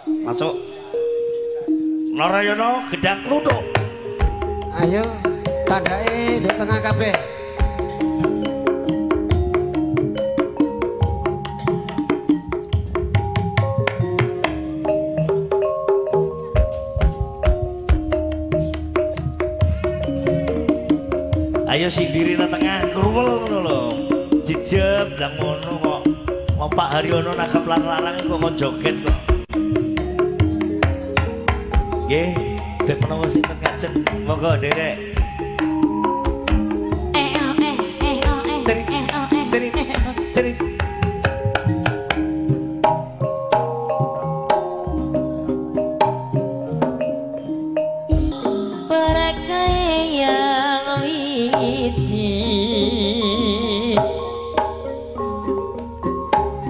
Masuk. Narayana gedang kluthuk. Ayo tandake di tengah kabeh. Ayo sing diri nang tengah kruwel ngono lho. Jejeb ndang ngono kok. Wong Pak Haryono nanggap larang-larang kok kon joget kok. Nggih, ben menawa sinten ngajeng monggo nderek. Cerit cerit.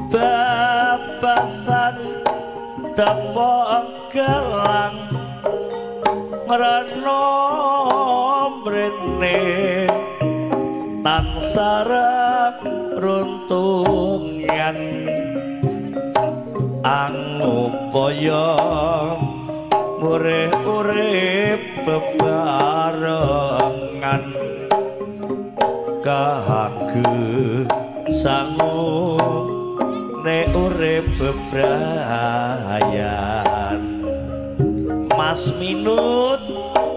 Babasan tepok gelang mreno mrene tansah runtungan angupaya murih-urip bebarengan kahage sangu ne urip bebrayan. Mas Minut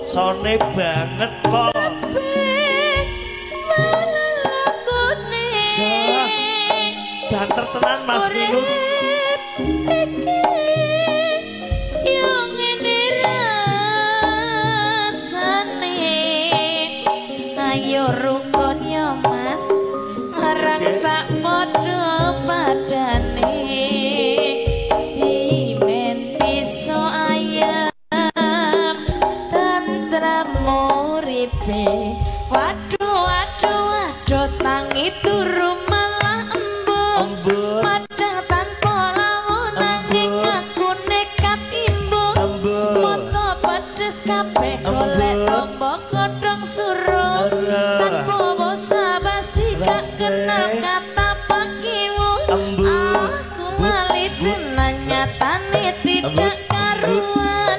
sone banget kok. Banter tenan Mas Minut. Ayo rukun ya Mas marang sak padha padane dimen iso ayem tentrem uripe. Waduh waduh waduh tangi turu malah embung padang tanpa lawon nanging aku nekat imbuh moto pedes kabeh golek tombo kodhong suruh tanpa basa-basi gak kenal kata pakiwu. Aku lali tenan nyatane tidak karuan.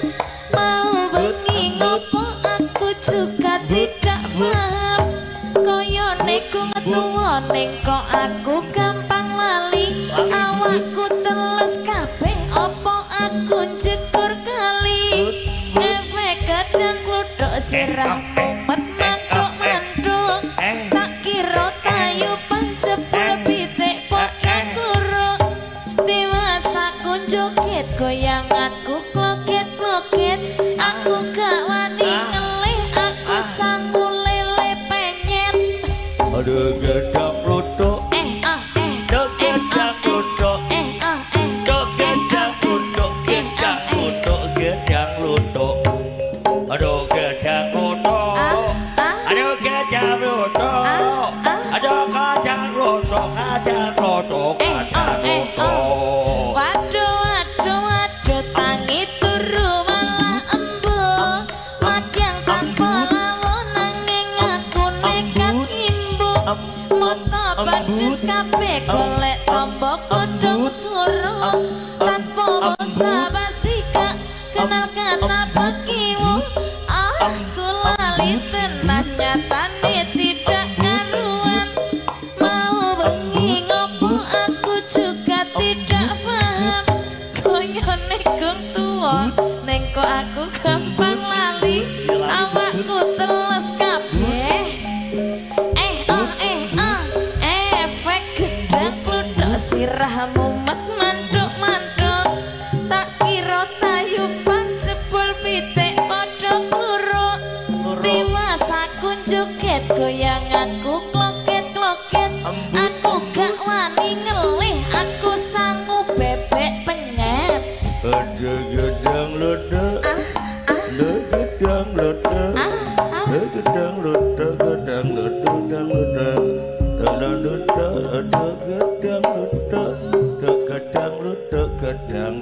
Mau bengi ngopo aku juga tidak paham. Koyone ku ngetuwa ning kok aku gampang lali. Awakku teles kabeh opo aku njegur kali. Efek gedang kluthuk sirah mumet mantuk-mantuk. Tak kira tayupan jebul pitik padha kluruk. Tiwas aku joget goyanganku kloget-kloget. Aku gak wani ngelih aku sangu lele penyet. Aduh gedang kluthuk. Gedang kluthuk. Gedang kluthuk, gedang kluthuk, gedang kluthuk. Aduh gedang kluthuk. Aduh gedang kluthuk. Aduh gedang kluthuk, gedang kluthuk, gedang kluthuk. Waduh waduh waduh tangi turu malah embuh. Madyang tanpa lawon nanging aku nekat imbuh. Moto pedes kabeh golek tombo kodhong suruh. Tanpa basa-basi gak kenal kata pakiwu. Aku lali tenan nyatane tidak karuan. Mau bengi ngopo aku juga tidak paham. Koyone gong tuwa neng kok aku gampang lali. Awakku teles kabeh. Efek gedang kluthuk sirah mumet mantuk-mantuk. Tak kira tayupan jebul pitik padha kluruk. Tiwas aku joget goyanganku kloget-kloget. Aku gak wani ngelih aku sangu bebek penyet. Aduh gedang kluthuk. Gedang kluthuk. Gedang kluthuk, gedang kluthuk, gedang kluthuk. Gedang kluthuk, gedang kluthuk, gedang kluthuk, gedang